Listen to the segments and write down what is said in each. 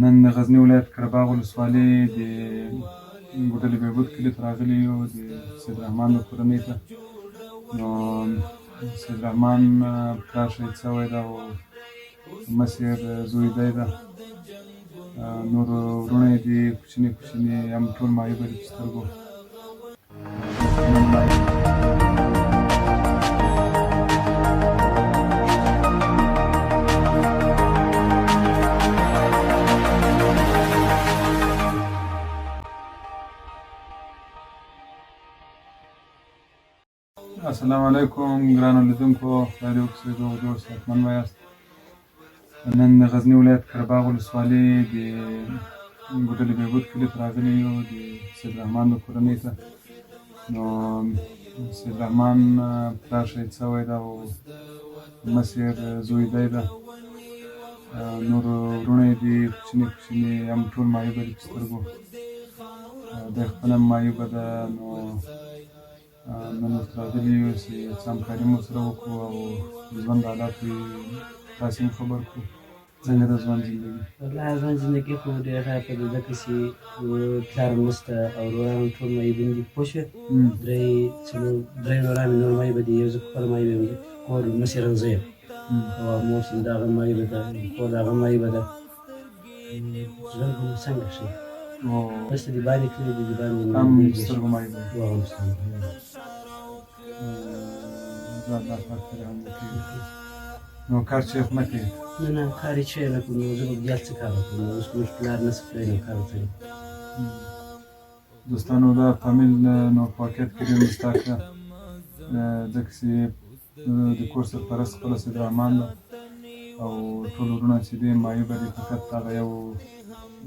نن د غزني ولایت قره باغ ولسوالي د ګوډلي بهبود کلي ته راغلي یو، د سید رحمان د کورنۍ ته. نو سید رحمان پلار شهید شوی ده او مشر زوی دی ده. نور وروڼه یې دي کوچني کوچني، هم ټول معیوبه دي په سترګو. السلام علیکم ګرانو لیدونکو، خدای دې وکړي چې روغ جوړ صحتمند به یاست. نن د غزني ولایت قره باغ ولسوالي د ګوډلي بهبود کلي ته راغلي یو، د سید رحمان د کورنۍ ته. نو سید رحمان پلار شهید شوی ده او مشر زوی دی ده. نور وروڼه یې دي کوچني کوچني، هم ټول معیوبه دي په سترګو. دی خپله هم معیوبه ده. نو نن ورته راغلي یو چې څه همکاري مو سره وکړو او د ژوند حالاتو یې تاسې هم خبر کړو. څنګه ده ژوند زندګي؟ والله ژوند زندګي خو ډېره خرابه ده، ځکه چې پلار هم نشته او وروران هم ټول معیوبین دي، پوه شوې؟ درې څلور درې وروران مې نور معیوبه دي، یو زه پخپله معیوب یم، کور مشر زه یم او مور چې د هغه معیوبه ده، خور د هغه معیوبه ده. ژوند خو څنګه شي؟ بس د باندې کړي دي، د باندې هم سترګو معیوبه. هم سترګو. الله پاک دې رحم وکړي. نو کار چې نه کوي؟ نه نه، کار هېڅ شی نه کوم. نو زه به بیا څه کار وکړم؟ نو اوس موږ پلار نه شو تللی، نو کار څه؟ دوستانو، دا فامیل نو په واقعیت کې ډېر مستحق ده، ځکه چې د کور سرپرست خپله سید رحمان ده او ټول وروڼه چې دي معیوبه دي، فقط هغه یو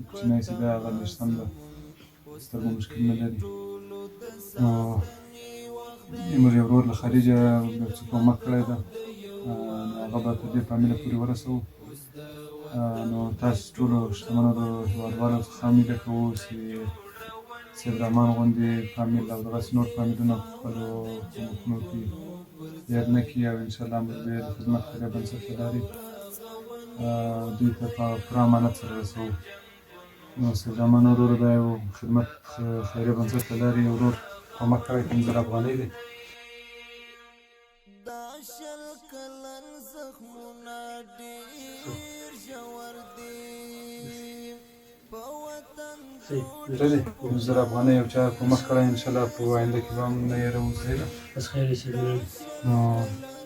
کوچنی چې ده هغه لږ سم ده، سترګو مشکل نه لري. نو موږ یو ورور له خارجه یو څه کومک کړی ده، نو هغه به تر دې فامیله پورې ورسوو. نو تاسو ټولو شتمنو هېوادوالو څخه هم هیله کوو چې سید رحمان غوندې فامیل او دغسې نور فامیلونه په خپلو کومکونو کې هېر نه کړي، او انشاءالله موږ به یې د خدمت خیریه بنسټ له لارې دوی ته په پوره امانت سره رسوو. نو سید رحمان ورور، دا یو خدمت خیریه بنسټ له لارې یو ورور کومک کړی، 5000 افغانۍ دی. دا 20 کلن زخمونه ډېر ژور دي په وطن. ښه دی، 5000 افغانۍ یو چا کومک کړی، انشاءالله په آینده کې به هم نه هېروو. صحیح ده؟ بس خیر شي. نو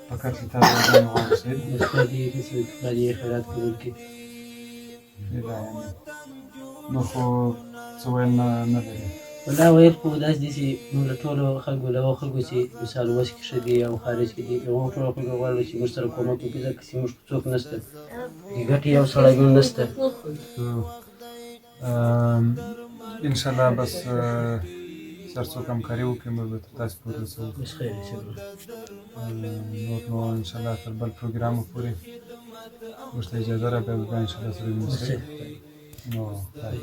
فقط له تا دعاګانې غواړو. صحیح ده؟ بس خدای دې خدای دې خیرات قبول کړي. الهي امین. نو خو څه ویل نه نه لري؟ والله ویل خو داسې دي چې موږ له ټولو خلکو، له هغو خلکو چې مثال وس کې ښه دي او خارج کې دي، هغو ټولو خلکو غواړو چې موږ سره کومک وکړي، ځکه چې موږ څوک نشته، د ګټې یو سړی هم نشته. انشاءالله بس سر څوک همکاري وکړي، موږ به تر تاسو پورې رسوو. بس خیر شي. نور نو انشاءالله تر بل پروګرام پورې موږ ته اجازه را، بیا به انشاءالله سره وینو. نو خدای.